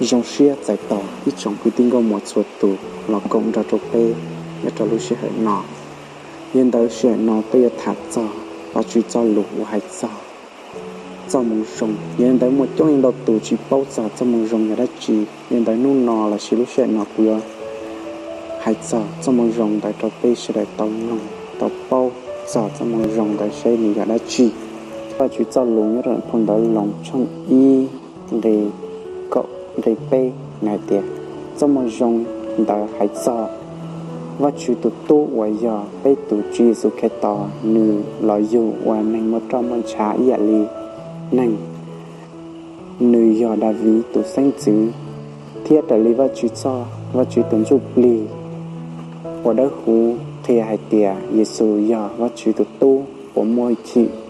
Zoo siab txais tos ib tsoom kwv tij nkauj muam txhua tus los koom nrog rau peb nyob rau lub sij hawm no. Yog li ntawd sij hawm no peb yuav tham txog Vajtswv txoj lus uas hais txog txoj moo zoo. Yog li ntawd muaj coob leej ntau tus tsis paub txog txoj moo zoo yog dab tsi. Yog li ntawd hnub no lossis lub sij hawm no kuv yuav hais txog txoj moo zoo ntawd rau peb sawv daws tau mloog tau paub txog txoj moo zoo ntawd seb nws yog dab tsi. Vajtswv txoj lus nyob rau phau ntawv Loos tshooj ib nqe kaum nqe peb nws hais tias, txoj moo zoo ntawd hais txog Vajtswv tus Tub uas yog peb tus Tswv Yexus Khetos, nws los yug ua neeg muaj roj muaj ntshav ib yam li neeg. Nws yog Daviv tus xeeb ntxwv, thiab raws li Vajtswv txoj, Vajtswv tus Ntsujplig uas dawb huv qhia hais tias Yexus yog Vajtswv tus Tub uas muaj hwj chim.